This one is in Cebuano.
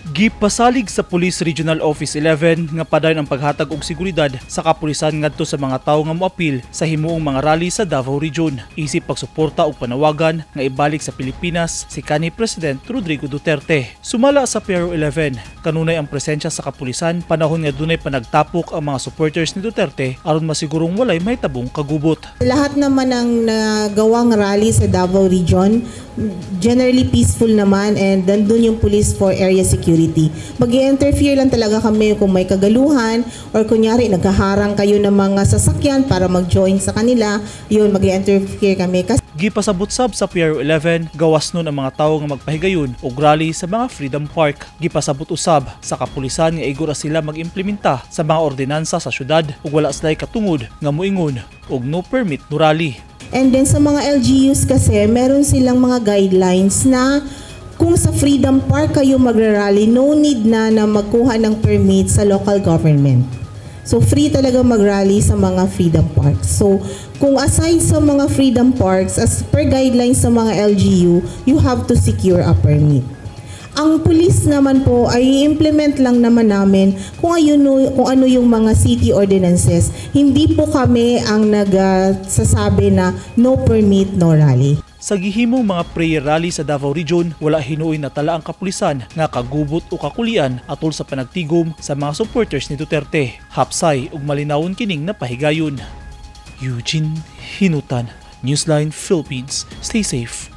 Gipasalig sa Police Regional Office 11 nga padayon ang paghatag og seguridad sa kapulisan ngadto sa mga tawo nga moapil sa himuong mga rally sa Davao Region, isip pagsuporta og panawagan nga ibalik sa Pilipinas si kanhi President Rodrigo Duterte. Sumala sa PRO 11, kanunay ang presensya sa kapulisan panahon nga dunay panagtapok ang mga supporters ni Duterte aron masigurong walay mahitabong kagubot. Lahat naman ng nagawang rally sa Davao Region, generally peaceful naman and nandun yung police for area security. Mag interfere lang talaga kami kung may kagaluhan or kunyari naghaharang kayo ng mga sasakyan para mag-join sa kanila, yun, mag interfere kami. Kasi Gipasabot sab sa PRO 11, gawas nun ang mga tawo nga magpahigayon og rally sa mga Freedom Park. Gipasabot usab sa kapulisan nga igo ra sila mag-implementa sa mga ordinansa sa syudad ug wala sila'y katungod nga moingon og no permit, no rally. And then sa mga LGUs kasi, meron silang mga guidelines na kung sa Freedom Park kayo magra-rally, no need na na magkuha ng permit sa local government. So free talaga mag-rally sa mga Freedom Parks. So kung aside sa mga Freedom Parks, as per guidelines sa mga LGU, you have to secure a permit. Ang police naman po ay implement lang naman namin kung ano yung mga city ordinances. Hindi po kami ang nagsasabi na no permit, no rally. Sa gihimong mga prayer rally sa Davao Region, wala hinuoy natala ang kapulisan nga kagubot o kakulian atol sa panagtigom sa mga supporters ni Duterte. Hapsay ug malinawon kining napahigayon. Eugene Hinutan, Newsline Philippines. Stay safe.